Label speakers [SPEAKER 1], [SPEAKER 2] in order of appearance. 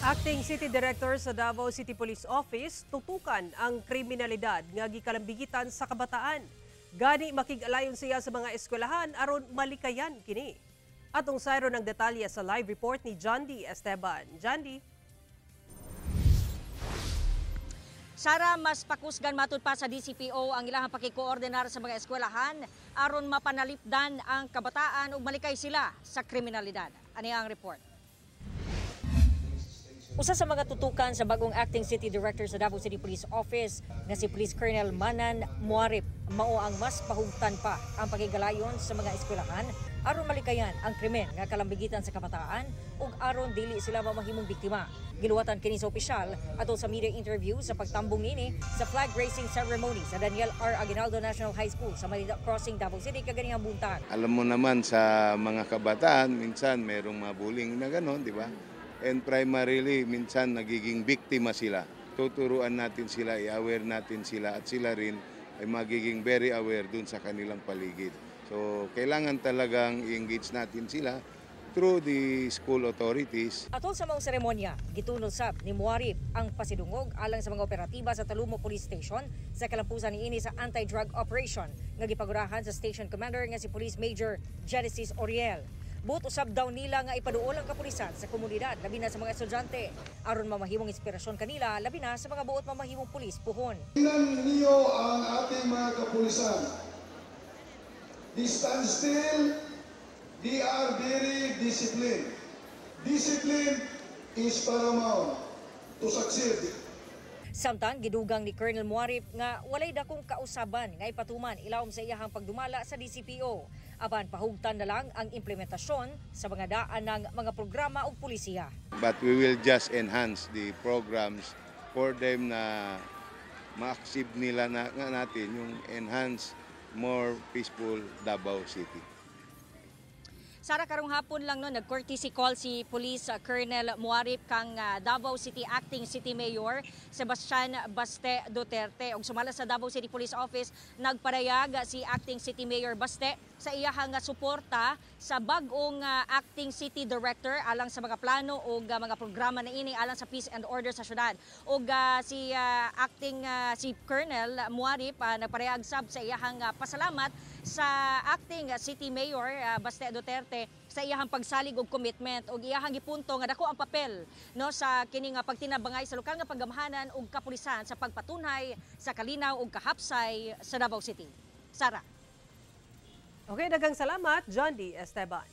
[SPEAKER 1] Acting City Director sa Davao City Police Office, tutukan ang kriminalidad nga gikalambigitan sa kabataan. Gani makig-alayon siya sa mga eskwelahan aron malikayan kini. Atong sayron ang detalye sa live report ni John D. Esteban. John D.
[SPEAKER 2] Sara, mas pakusgan matud pa sa DCPO ang ilahang pakikoordinar sa mga eskwelahan aron mapanalipdan ang kabataan ug malikay sila sa kriminalidad. Ani ang report. Usa sa mga tutukan sa bagong acting city director sa Davao City Police Office nga si Police Colonel Manan Muarip mao ang mas pahugtan pa ang pagigalayon sa mga eskwelahan aron malikayan ang krimen nga kalambigitan sa kabataan ug aron dili sila mamahimong biktima. Giluwatan kini sa opisyal atol sa media interview sa pagtambong nini sa flag raising ceremony sa Daniel R. Aguinaldo National High School sa Manila Crossing, Davao City kaganihang buntag.
[SPEAKER 3] Alam mo naman sa mga kabataan, minsan merong mga bullying na gano'n, di ba? And primarily, minsan nagiging biktima sila. Tuturuan natin sila, i-aware natin sila at sila rin ay magiging very aware dun sa kanilang paligid. So, kailangan talagang i-engage natin sila through the school authorities.
[SPEAKER 2] Atol sa maong seremonya, gitunol sab ni Muarip ang pasidungog alang sa mga operatiba sa Talumo Police Station sa kalampusan niini sa anti-drug operation nga gipagurahan sa station commander nga si Police Major Genesis Oriel. Buot usab daw nila nga ipaduol ang kapulisan sa komunidad, labi na sa mga estudyante, aron mamahimong inspirasyon kanila, labi na sa mga buot mamahimong pulis puhon.
[SPEAKER 4] Tingnan niyo ang ating mga kapulisan. They stand still, they are very disciplined. Discipline is paramount to succeed.
[SPEAKER 2] Samtang gidugang ni Colonel Muarip nga walay dakong kausaban nga ipatuman ilawom sa iyahang pagdumala sa DCPO. Apan pahugtan na lang ang implementasyon sa mga daan ng mga programa ug pulisiya.
[SPEAKER 3] But we will just enhance the programs for them na ma-achieve nila na, nga natin yung enhance more peaceful Davao City.
[SPEAKER 2] Sara, karong hapon lang no, nag-courtesy call si Police Colonel Muarip kang Davao City Acting City Mayor Sebastian Baste Duterte. Ug sumala sa Davao City Police Office, nagpadayag si Acting City Mayor Baste sa iyahang suporta sa bag-ong Acting City Director alang sa mga plano ug mga programa na ini alang sa peace and order sa syudad. Ug si acting si Colonel Muarip nagpadayag sab sa iyahang pasalamat sa Acting City Mayor Baste Duterte sa iyahang pagsalig og commitment ug iyahang gipunto nga dako ang papel no sa kini nga pagtinabangay sa lokal nga paggamhanan ug kapulisan sa pagpatunhay sa kalinaw ug kahapsay sa Davao City. Sara.
[SPEAKER 1] Okay, daghang salamat, John D. Esteban.